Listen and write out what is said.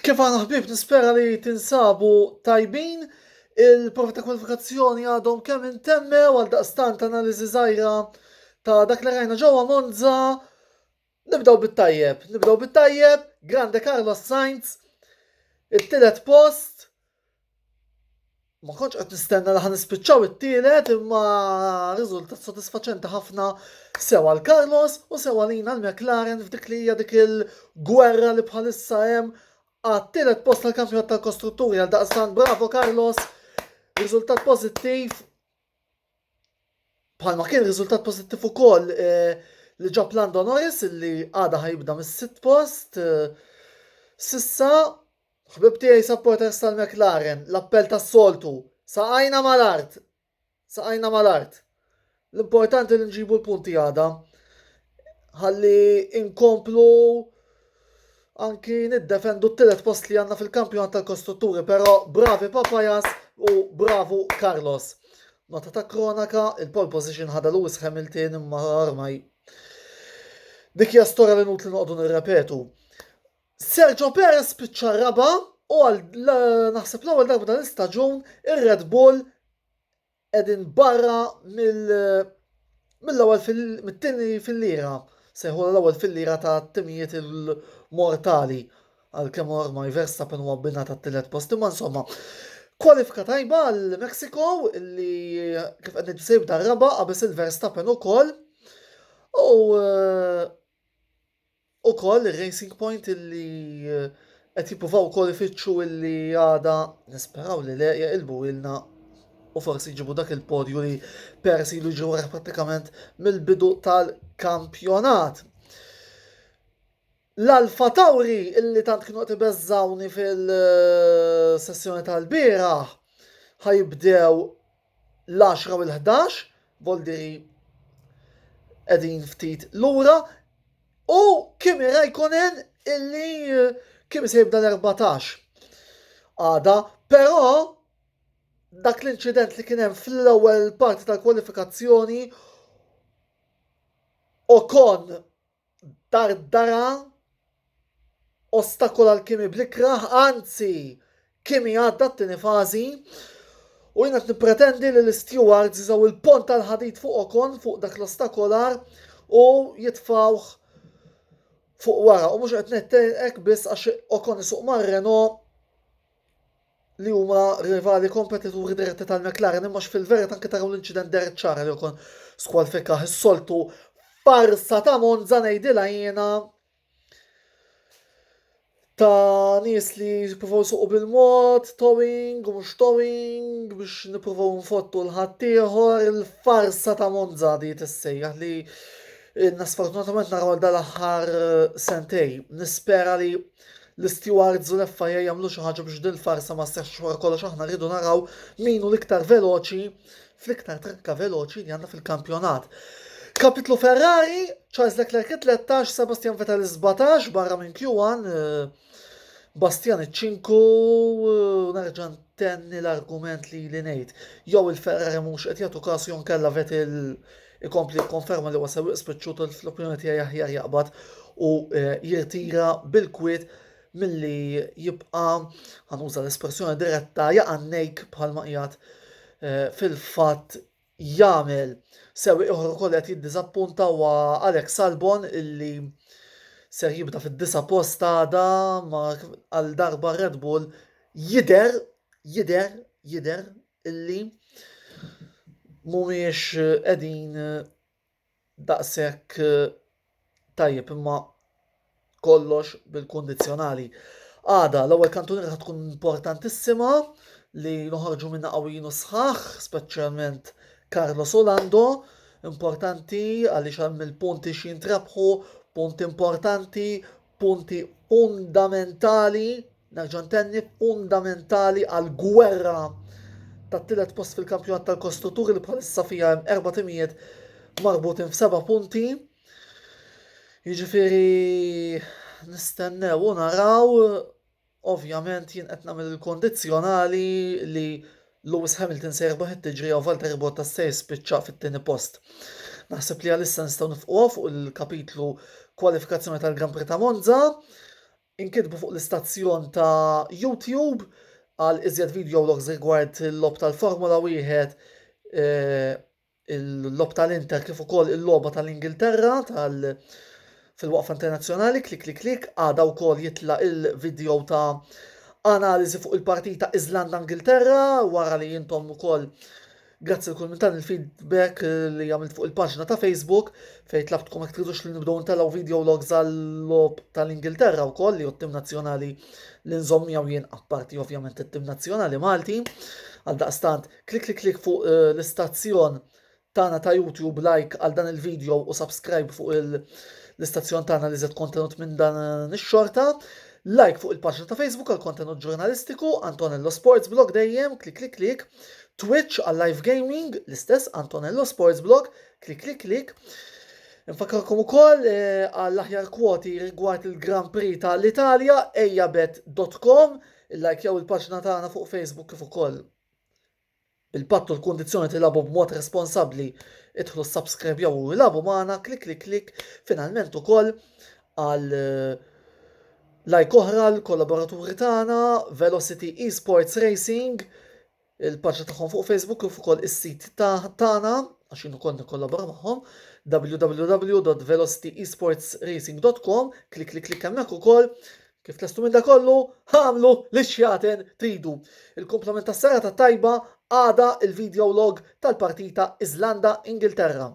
Kif għana ħbib nispera li tinsabu tajbin. Il-provi ta' kwalifikazzjoni għadhom kemm intemmew għal daqstant analiżi żgħira ta' dak li rajna ġewwa Monza. Nibdew bit-tajjeb, nibdew bit-tajjeb, Grande Carlos Sainz, it-tielet post, Ma kontx qed nistenna li ħa nispiċċaw it-tielet imma riżultat sodisfaċenti ħafna sew għal Carlos u sew għalina l-McLaren f'dik li hija dik il-gwerra li bħalissa hemm għat-tielet post tal-kampjonat tal-kostrutturi għal daqstant bravo Carlos, riżultat pożittiv Bħalma kien riżultat pożittiv ukoll eh, li ġab Lando Norris li għada ħajibda mis-sitt post. Eh, sissa, ħbib tiegħi supporters tal-McLaren, l-appell tas-soltu, saqajna mal-art, saqajna mal-art. L-importanti li nġibu l-punti għada. Ħalli inkomplu anki niddefendu t-tielet post li għandna fil-kampjonat tal-kostrutturi, però bravi Papajas u bravu Carlos. Nota ta' kronaka, il-pole position ħadha Lewis Hamilton imma ormai dik hija storja li nutli noqogħdu nirrepetu. Sergio Perez spiċċa raba u għal naħseb l-ewwel darba tal-istaġun ir-Red Bull qegħdin barra mill-ewwel mit-tieni fil-lira. Sejħu l-ewwel fil-lira ta' timijiet il-mortali għalkemm ormai Verstappen huwa bina tat-tielet post imma insomma. Kwalifika tajba għal Mexico li kif qed ngħidu se jibda r-raba' qabeż il-Verstappen ukoll. U eh, Ukoll ir-Racing Point illi qed jippruvaw ukoll ifittxu illi għada nisperaw li le jaqilbu ilna u forsi jġibu dak il-podju li Perez ilu jiġri warah prattikament mill-bidu tal-kampjonat. L-Alfa Tauri illi tant kienu qed ibeżżawni fil-sessjoni tal-bieraħ ħajibdew l-10 u l-11, Voldiri qegħdin ftit lura u Kimi Raikkonen illi Kimi se jibda l-14 għada, però dak l-inċident li kien hemm fl-ewwel parti tal-kwalifikazzjoni Ocon dardara ostakola l Kimi bl-ikrah, anzi Kimi għadda t-tieni fażi u jiena qed nippretendi li l-stewards jużaw il-pont tal-ħadid fuq Ocon fuq dak l-ostakolar u jitfawh fuq wara. U mhux qed ngħid hekk biss għax Ocon isuq mar-Renault li huma rivali kompetituri diretti tal-McLaren imma fil-verità anke taraw l-inċident deret ċara li Ocon skwalifikah is-soltu farsa ta' Monza ngħidilha jiena ta' nies li jippruvaw jsuqu bil-mod, towing u mhux towing biex nippruvaw nfottu l-ħaddieħor, il-farsa ta' Monza di tissejjaħ li ilna sfortunatament naraw għal dal-aħħar sentej. Nispera li l-stewards u l-FIA jagħmlu xi ħaġa biex din farsa ma sseħħx wara kollox aħna rridu naraw min hu l-iktar veloċi fl-iktar trakka veloċi li għandna fil-kampjonat. Kapitlu Ferrari, Charles Leclerc 13, Sebastian Vettel 17 barra minn Q1, eh, Bastian iċ-ċinku, eh, nerġa' ntenni l-argument li li ngħid. Jew il-Ferrari mhux qed jagħtu kasu jew nkella Vettel ikompli jikkonferma li huwa sewwieq spiċċut fl-opinjoni tiegħi aħjar jaqbad u eh, jirtira bil-kwiet milli jibqa' ħanuża l-espressjoni diretta jaqannejk bħalma qiegħed eh, fil-fatt jagħmel. Sewwieq ieħor ukoll qed jiddiżappunta huwa Alex Albon illi ser jibda fid-disa' post għada ma għal darba Red Bull jidher jidher jidher illi mhumiex qegħdin daqshekk tajjeb imma kollox bil-kundizzjonali. Għada l-ewwel kantuniera tkun importantissima li noħorġu minna qawwijin u sħaħ, speċjalment Carlos Orlando, importanti għaliex hemm il-punti xi jintrebħu, punti importanti, punti fundamentali Nerġa' ntenni fundamentali għall-gwerra tat-tielet post fil-kampjonat tal-kostrutturi li bħalissa fiha hemm erba' timijiet marbutin f'seba' punti. Jiġifieri nistennew u naraw ovvjament jien qed nagħmel il-kondizzjonali li Lewis Hamilton se jirbaħ it-tiġrija u Valtteri Bottas se jispiċċa fit-tieni post. Naħseb li għalissa nistgħu nifqu fuq il-kapitlu kwalifikazzjoni tal-Grand Prix ta' Monza. Inkitbu fuq l-istazzjon ta' YouTube għal iżjed video logs rigward il-logħob tal-Formula 1, eh, il-logħob tal-Inter kif ukoll il-logħba tal-Ingilterra tal fil-waqfa internazzjonali, klik klik klik, għada wkoll jitla' il-video ta' analiżi fuq il-partita Iżlanda-Ingilterra wara li intom ukoll Grazzi lil kull min tani l-feedback li għamilt fuq il-paġna ta' Facebook fejn tlabtkom jekk tridux li nibdew ntellgħu video logs għal-logħob tal-Ingilterra wkoll li hu t-tim nazzjonali li nżomm miegħu jien apparti ovvjament it-tim nazzjonali Malti. Għaldaqstant, klik klik klik fuq eh, l-istazzjon tagħna ta' YouTube like għal dan il-video u subscribe fuq l-istazzjon tagħna li żed kontenut minn dan ix-xorta. Like fuq il-paġna ta' Facebook għal kontenut ġurnalistiku Antonello Sports Blog dejjem, klik klik klik. Twitch għal live gaming, l-istess Antonello Sports Blog, klik klik klik. Nfakkarkom ukoll eh, għall aħjar kwoti rigward il-Grand Prix tal-Italja ejjabet.com, il-like jew il-paġna tagħna fuq Facebook kif ukoll bil-patt u l-kundizzjoni tilagħbu b'mod responsabbli, idħlu subscribe jew ilagħbu magħna, klik klik klik, finalment ukoll għal eh, like oħra l-kollaboraturi tagħna Velocity Esports Racing, il-paġna tagħhom fuq Facebook kif ukoll is-sit tagħna għax jien ukoll nikkollabora magħhom www.velocityesportsracing.com klik klik klik hemmhekk ukoll kif tlestu minn da kollu ħamlu li xjaten tridu. Il-kumplament tas-serata tajba għada il-video log tal-partita Iżlanda Ingilterra.